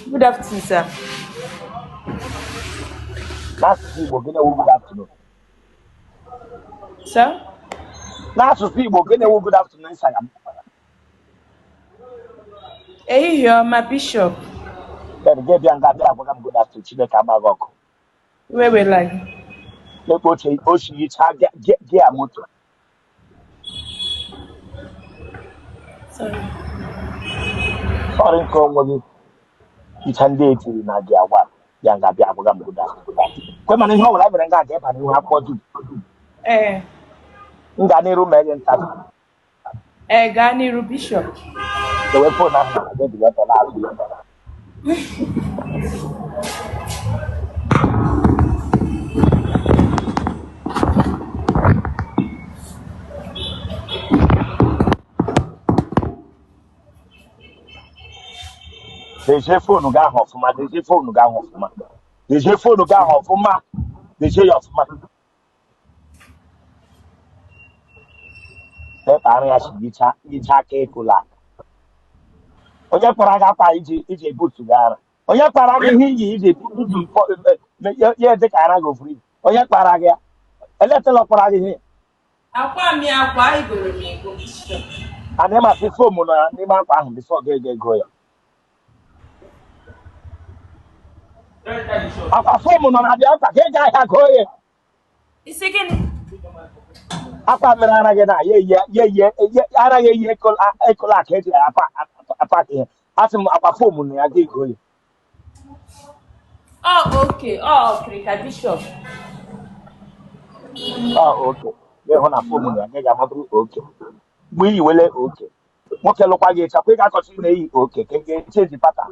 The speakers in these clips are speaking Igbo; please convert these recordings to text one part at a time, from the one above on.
Good afternoon, sir. N'asụsụ Igbo, gịnị wụ good afternoon? Sir? N'asụsụ Igbo, gịnị wụ good afternoon Instagram? Ehihie ọma, Bishop. Then gị bịa nga bịa agwaga m good afternoon, Chineke agba gị ọkụ. Iwe wela gị. Lekpa oche ochi yichaa gia moto. Sorry. Sọrị nke onwe gị hicha ndị etiri na gị agwa bịa nga bịa agwaga m good afternoon. Kwe mana ihe ọ bụla mere nga ga-eba n'ihu akwụkwọ dum. Ee. M gaa n'iru ma enye ntabi. Ee, gaa n'iru, Bishop. Dewe phone ahụ na gị dị ọtọ na-azụ ya. Dezie phone gị ahụ ọfụma, dezie phone gị ahụ ọfụma, dezie phone gị ahụ ọfụma, dezie ya ọfụma. Pepa arụ ya si yichaa yichaa aka ekola. Onye kpara gị akwa iji ebutu gị ara? Onye kpara gị ihe iji iji ya dị ka ara gị ofuru ibu? Onye kpara gị ya? Eletela kpara gị ihe? Akwa m ya akwa igoro m ego, Bishop. A na-emasị foam nọ n'ime akwa ahụ before gị ego ego ya. Akwa foam nọ na bịa mkpa ka ị ga ahịa goo ya. Isi gịnị? Akwa mere ara gị na ya eyi ara ya eyi ekola ka eji apa ihe. Asị m akwa foam nọ ya gị ego ya. Ọ oke, ọ ọkịrịka, Bishop. Ọ oke. Gị hụ na foam nọ ya gị ga-amabụrụ oke. Mgbe iyi wele oke. Nwoke lụkwa gị ịchakwa ị ga-akọchi na-eyi oke ka ị ga-echeji pata.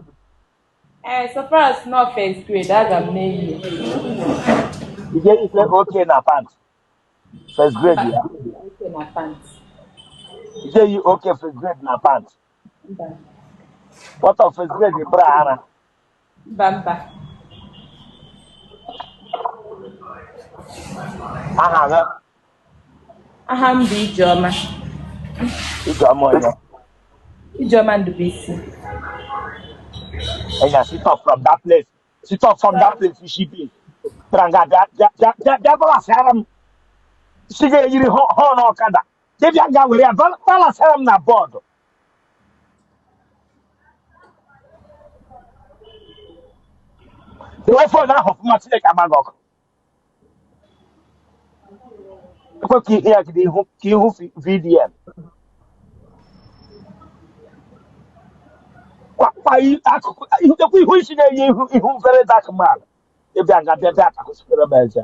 Ee, so far as not first grade, aga m na-eyi ya. Ị ga-eyikwe oke na pant first grade ya. Oke na pant. Ị ga-eyi oke first grade na pant. Mba. What of first grade bra ara? Mba, mba. Aha gị? Aha m bụ Ijeọma. Ijeọma onye? Ijeọma Ndubuisi. Enya, sit up from that place. Sit up from that place, isi bi. Bịara nga bịa bịa bịa bịa bịa balasịara m. Isi ga-eyiri họn ọkada. Gị bịa nga were ya balasịara m na board. Dewe phone ahụ ọfụma, Chineke agba gị ọkụ. Ekwe ka ihe ya gide ihu ka ihu VDM. Kwa kwa akụkụ ihu dekwa ihu isi na-eyi ihu ihu very dark man. Ịbịa nga bịa bịa takụsịrị m eze.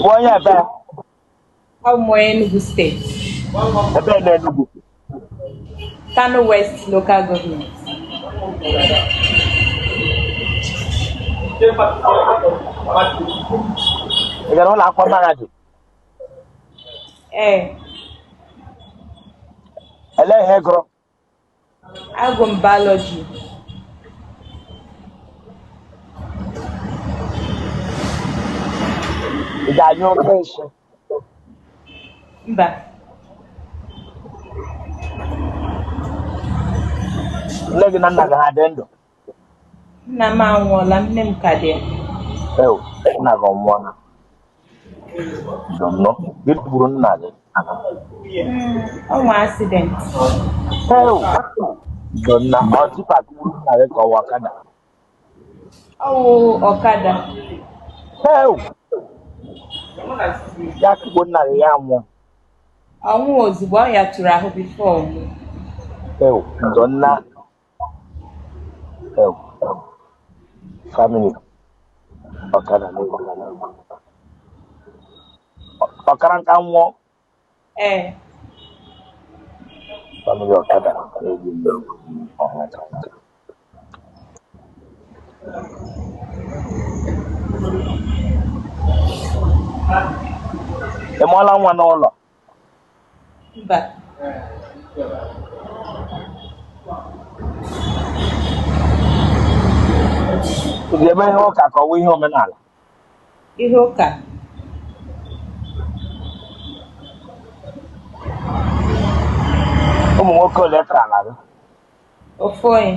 Bụ onye ebe? Abụ m onye Enugu Steeti. Ebe na Enugu? Kano West Local Government. Ị gara ụlọ akwụkwọ mahadum? Ee. Elee ihe ị gụrụ? Agụ m biology. Ị ga-anyụ oke nshi? Mba. Nne gị na nna gị ha dị ndụ? Nna m anwụọla, nne m ka dị. Ew, nna gị ọ nwụọla? Dọnọ, gịnị gburu nna gị? Ọ nwe accident. Ew, dọnna, ọ tipper gburu nna gị ka ọ wụ ọkada? Ọ wụ ọkada. Ew, ya kugbo nna gị ya nwụọ? Ọ nwụọ ozugbo, ọ ya tụrụ ahụ before ọ nwụọ. Ew, dọnna, ew, family ọkada na-egbu. Ọkara nka nwụọ? Ee. Family ọkada na-egbu nne ọha. Ị mụọla nwa n'ụlọ? Mba. Ị ga-eme ihe ụka ka ọ wụ ihe omenala? Ihe ụka. Ụmụ nwoke ole tara ala gị? Ofu onye.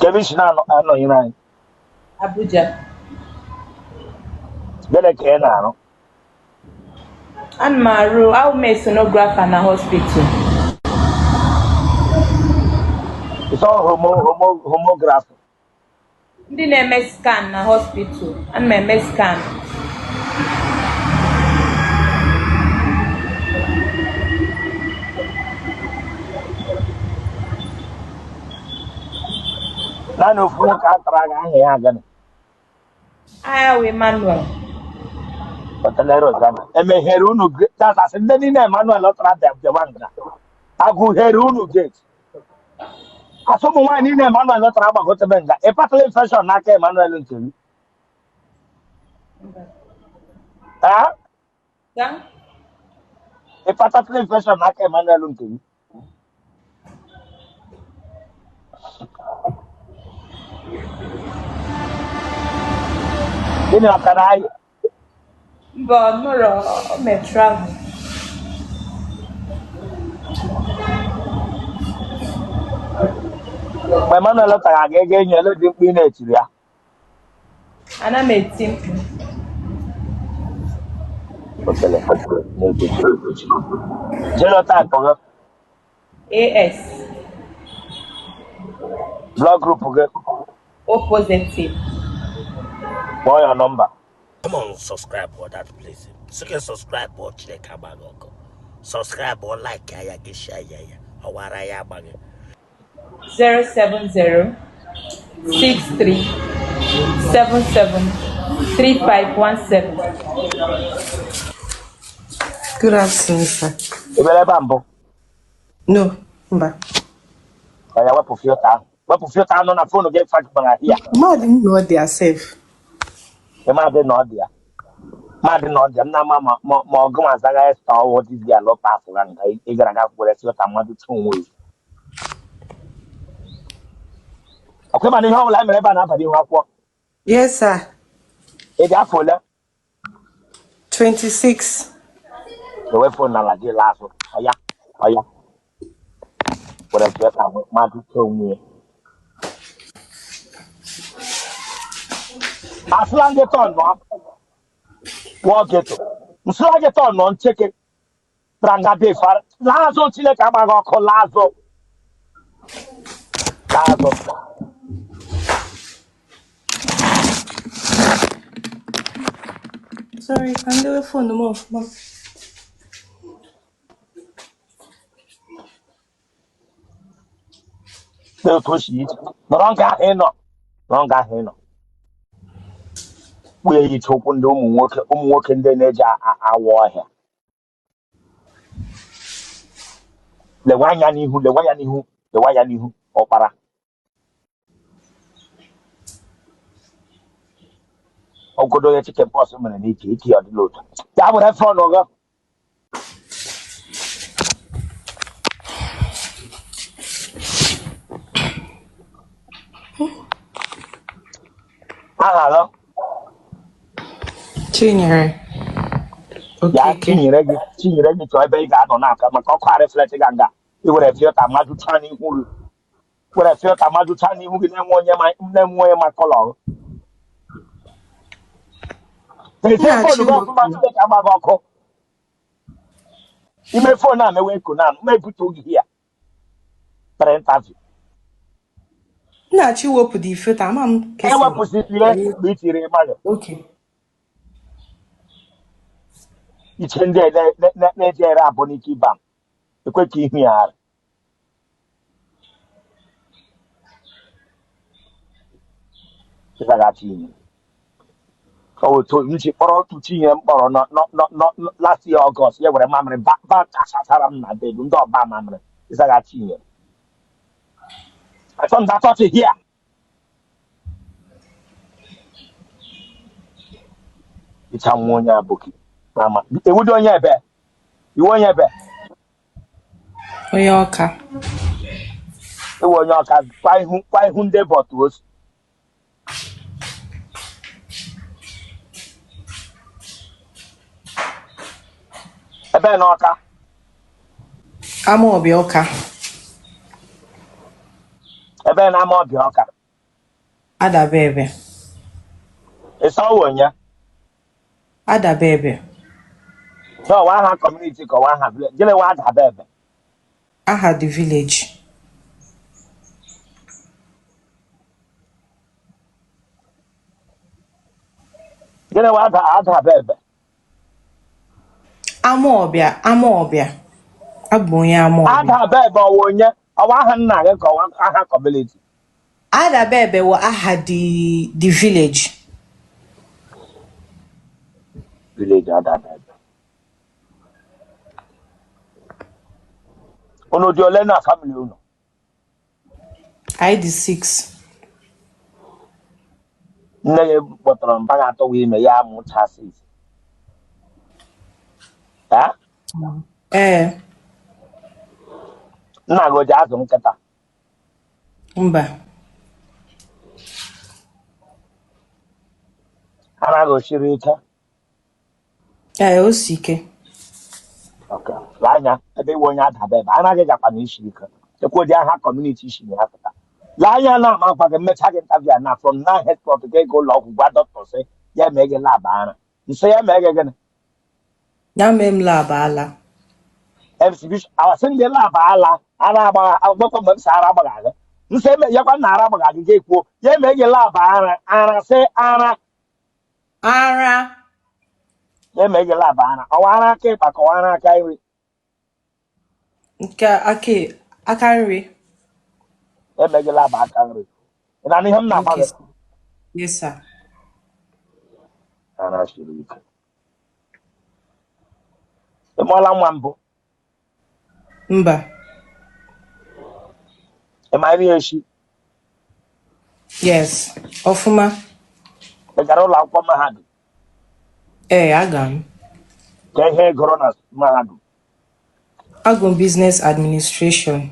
Kebe isi na-anọnyere anyị? Abuja. Gịnị ka ị na-arụ? Ana m arụ, awụ m a sonographer na hospital. It's all homography. Ndị na-eme scan na hospital. Ana m eme scan. Naanị ofu nwoke a tara gị, aha ya gịnị? Aha wụ Emmanuel. Otele Rosanna. Emeghere unu dasasị ndị niile Emmanuel tara bịawa nga. Agụghere unu gate. Asụ ụmụ nwaanyị niile Emmanuel tara agbagotebe nga. Ị patala infection n'aka Emmanuel nke gị? Ee? Ga? Ị patatụla infection n'aka Emmanuel nke gị? Gịnị ọkara anyị? Mba, ọ nọrọ, o mee travel. Mgbe Emmanuel tara gị ego enyi ele dị mkpu ị na-etiri ya. Ana m eti mkpu. Otele na-egbochi. Genotype gị? AS. Blood group gị? O positive. Kpọọ ya nọmba. Come on, subscribe for that place. Sike subscribe or Chineke agbaghị ọkụ. Subscribe or like ya gị share ya ya. Ọwara ya agbaghị. 070 63 77 3517. Good afternoon, sir. Ị bịara ebe a mbụ? No, mba. Ka ya wepụ filter ahụ. Wepụ filter ahụ nọ na phone gị fagbara ya. Mmadụ nọ there sef. Ị madị na ọ dị ya. Madị na ọ dị ya. M na-ama ma ọgụ ma azaga esta ọwụ dịzi ya lọta afọ ga nga ị gara aga were filter mmadụ tụ onwe ya. Ọkwa ịma na ihe ọbụla e mere ebe a na-abalị ihu akwụkwọ. Yes, sir. Ị dị afọ ole? 26. Dowe phone n'ala gị laa azụ. Ọya, ọya. Were filter mmadụ tụ onwe ya. Asịla gị tọn nọ wụọ geto. Nsịla gị tọn nọ ncheke. Tranga dị fara. Laa azụ, Chineke agbaghị ọkụ, laa azụ. Laa azụ. Sorry, ka m dewe phone m ọfụma. Otu o si iche. Nọrọ nga ahụ ị nọ. Nọrọ nga ahụ ị nọ. Kpuo ehicha ụkwụ ndị ụmụ nwoke ndị na-eji awa ọhịa. Lewe anya n'ihu, lewe anya n'ihu, lewe anya n'ihu, ọkpara. Ogodo onye chicken pox mere n'ike ike ya ọdịla otu. Ya were phone gị. Aha gị? Chinyere. Ya. Okeke. Chinyere gị, Chinyere gị, chọọ ebe ị ga-anọ n'aka maka ọkụ a reflect ga nga. I were filter mmadụ chaa n'ihu gị. Were filter mmadụ chaa n'ihu gị na-enwe onye ma colour gị. Mezie Nna phone gị ọfụma. Chiwepụ. Chineke agbaghị ọkụ. Ime phone a mewe eko na ma ebute oge ya pere interview. Nna Chiwepụ dị filter, ama m kesi. Ewepụsịrị ihe mgbe i tiri mmadụ. Okay. Iche ndị a na-eji ere abụ n'ike ịba m ekwe ka ihu ya ara ịzaghachi ihe. Ọ wụ otu m ji kpọrọ otu Chinyere m kpọrọ nọ last year August, ya were mamịrị ba kachasara m na bed ndị ọba mamịrị. Ịzaghachi ihe. Achọ m datọchị hia ịcha nwa onye abụghị ama ewudo onye ebe iwe onye ebe. Onye ọka. Ewe onye ọka kwa ihu, kwa ihu ndị bọtụ osu. Ebe na Ọka. Amaọbịa Ọka. Ebe na Amaọbịa Ọka. Adabebe. Ịsọwụ onye? Adabebe. N'ọwa aha community ka ọwa aha village. Gịnị wa Adabebe? Aha the village. Gịnị wa Adabebe? Amaọbịa, Amaọbịa. Abụ onye Amaọbịa. Adabebe ọwa onye? Ọwa aha nna gị ka ọwa aha community? Adabebe wụ aha the village. Village Adabebe. Unu dị ole na family unu? Anyị dị 6. Nne gị kpọtara mba gị atọwa ime ya amụcha 6. Ee. Nna gị o ji azụ nkịta? Mba. Ara gị o siri ike? Ee, o si ike. Okay. Lee anya ebe iwe onye Adabebe anaghị gakwa na isi ike ekwu dị aha community isi na ya pụta. Lee anya na ama gwa gị mmecha gị interview na from now henceforth gị ga ụlọ ọgwụ gwa dọkịta sị ya mee gị lab ara nsị ya mee gị gịnị? Ya mee m lab ala. MC Bishop awasị ndị lab ala ara agbagha agbakọ mgbe m sị ara agbagha gị nsị eme yakwa na ara agbagha gị ga-ekwuo ya mee gị lab ara ara sị ara Ara. Ya mee gị lab ara ọwa ara aka ịkpa ka ọwa ara aka nri? Nke aka nri. Ya mee gị lab aka nri. Ị na-anụ ihe m na-agwa gị? Yes, sir. Ara siri ike. Ị mụọla nwa mbụ? Mba. Ị ma nri echi? Yes. Ọfụma. Ị gara ụlọ akwụkwọ mahadum? Ee, aga m. Ka ihe ị gụrụ na mahadum? Agụ m Business Administration.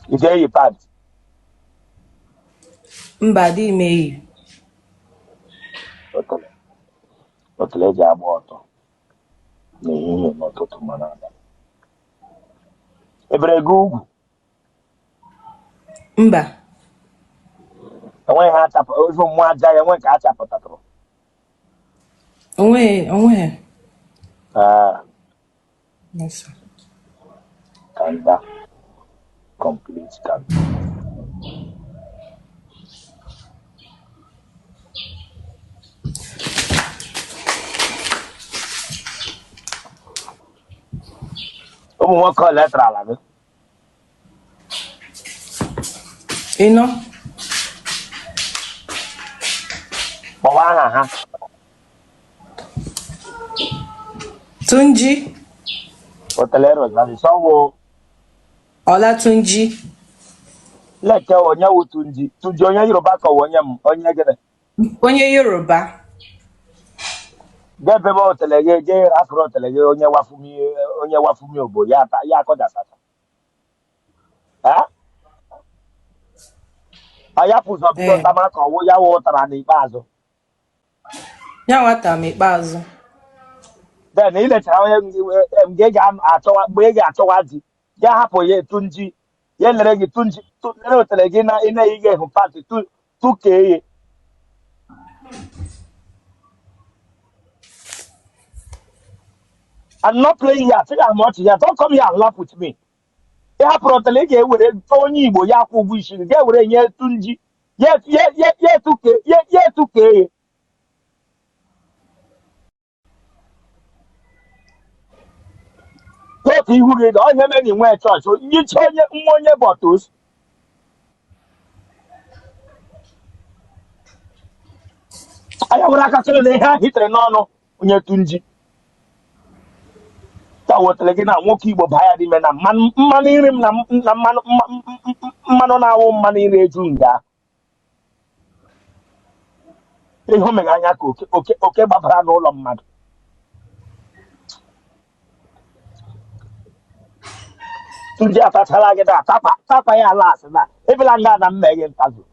Ị ga-eyi pant? Mba, adịghị m eyi. Otele eji agba ọtọ n'ehihie n'ụtụtụ ma n'abalị. Ebere gị ugwu? Mba. Enweghị ha achapụ ozu mmụọ aja ya enwe ka a chapụtatụrụ. Onweghị. Yes, sir. Kanda complete kanda. Ụmụ nwoke ole tara ala gị? Ịnọ. Kpọwa aha ha. Tunji. Otele Rosary sọwụ. Ọlatunji. Leke onye wụ Tunji? Tunji onye Yoruba ka onye m onye gịnị? Onye Yoruba. Gebe otele gị jee afụrụ otele gị onye wafumi obo ya ya akọdasata. A ya pụzọ bido tama ka ọwụ ya wụ ụtara n'ikpeazụ. Ya nwata m ikpeazụ. Then ị lechara onye mgbe ị ga-achọwa di ya hapụ ya Tunji ya lere gị Tunji lere otele gị na ị na-eyi gị hụ pati tụkee ya. I'm not playing here. Take how much here. Don't come here and laugh with me. Ị hapụrụ otele ị ga-ewere onye Igbo ya akwụ ụgwọ isi gị ga-ewere nye Tunji ya tụkee ya. Otu ihu gị na onye mere na inwe chọọchị nyicha onye nwa onye bọtos. Anya were aka sịrị na ihe ahụ hitere n'ọnụ onye Tunji. Taa wetara gị na nwoke Igbo baa ya n'ime na mmanụ nri m na mmanụ na-awụ mmanụ nri eju nga. Ihe o mere anya ka oke gbabara n'ụlọ mmadụ. Tunji atachala gị na takwa ya ala asị na ebela nga na mma gị ntazu.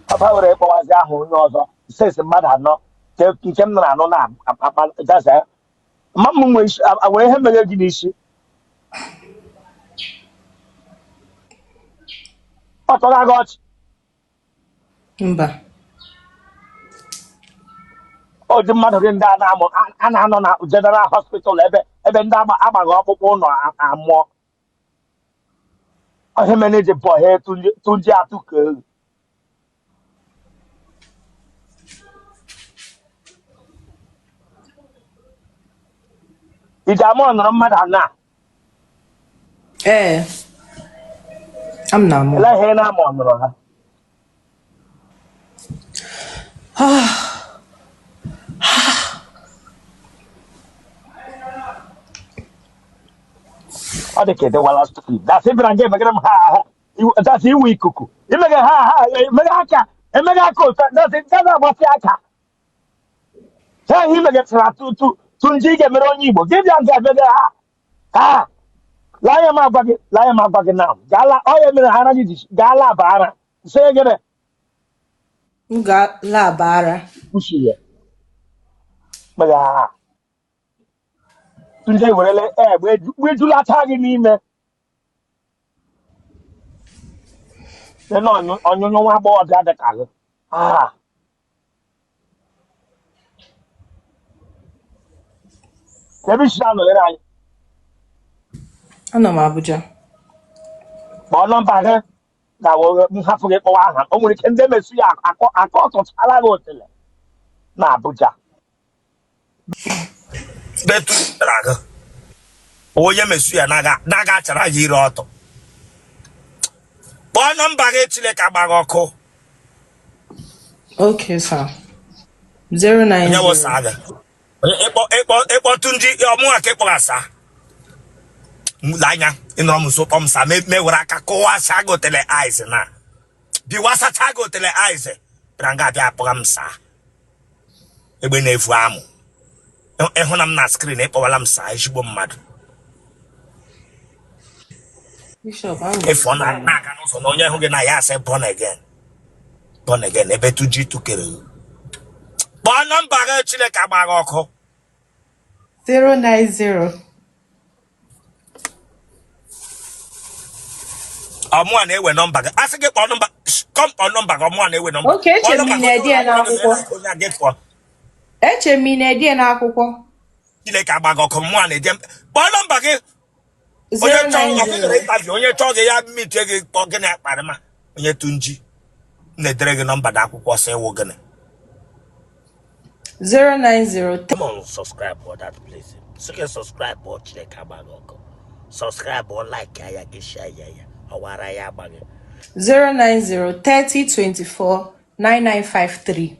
Ọ Ọba were ịkpọwazi aha onye ọzọ sesi mmadụ anọ nke m nara anụ na akpa gaza mma m nwee isi nwere ihe mere gị n'isi. Ọ tọrọ gị ọchị? Mba. Ọ dị mmadụ gị ndị a na-amụ a na-anọ na general hospital ebe ndị agbaghị ọkpụkpụ ụlọ amụọ ihe mere ji bọ ha tụnji atụ ka egwu iji ama ọ nọrọ mmadụ anọ a. Ee, am na-amụ. Ele ihe na-ama ọ nọrọ ha. Ọ dị ka edewala stupid dasị bịara nga emegara m ha ha dasị iwe ikuku imega ha ha emega aka emega aka otu dasị gaza agbasi aka ha ihe imegatara tụ tụ nje ị ga-emere onye Igbo gị bịa nga emega ha ha laa anya m agwa gị, laa anya m agwa gị na gaala ọ ya mere ara gị ji gaala aba ara sị ya gịnị. M ga lab ara. Kwuchi ya mega ha tụnje werele egbe ejulata gị n'ime sị na ọnyụnyụ nwa agbọghọbịa dị ka gị ah ebe isi na-anọnyere anyị. Anọ m Abuja. Kpọọ nọmba gị ga m hapụ gị kpọwa aha. O nwere ike ndị mesu ya akọ akọ tụchala gị otele na Abuja. Betu tara gị onye mesu ya na-aga achara gị ire ọtọ. Kpọọ nọmba gị, Chineke agbaghị ọkụ. Okay, sir. Onye 090. wụsa gị ịkpọtụ ndị ọmụnwa ka ịkpọghasa anya ịnọrọ m nso kpọm sa me were aka kụwasa gị otele ice na biwasacha gị otele ice bịara nga abịa akpọga m saa egbe na-efu amụ ịhụ na m na screen ịkpọwala m saa ezigbo mmadụ. Bishop, I'm ịfọ na na-aga n'ụzọ na onye hụ gị na ya asị born again, born again ebe tụji tụkere. Kpọọ nọmba gị, Chineke agbaghị ọkụ. 090. Ọmụa na-ewe nọmba gị, asị gị kpọọ nọmba kọm kpọọ nọmba gị. Ọmụa na-ewe nọmba. Okay, kpọọ eche m nọmba ị gị na-ede ya onye n'akwụkwọ. onye a gị kpọọ. Eche m ị na-ede ya n'akwụkwọ. Chineke agbaghị ọkụ. Mụa na-eje kpọọ nọmba gị onye chọọ ọkụkọrọ 090. Interview onye chọọ gị ya mitie gị kpọọ gịnị akparịma onye tụnji na-edere gị nọmba na akwụkwọ sị ịwụ gịnị. 090. Come on, subscribe for that place. So can subscribe or Chineke agbaghị ọkụ. Subscribe or like ya gị share ya ya ọwara ya agbaghị. 090 30 24 9953.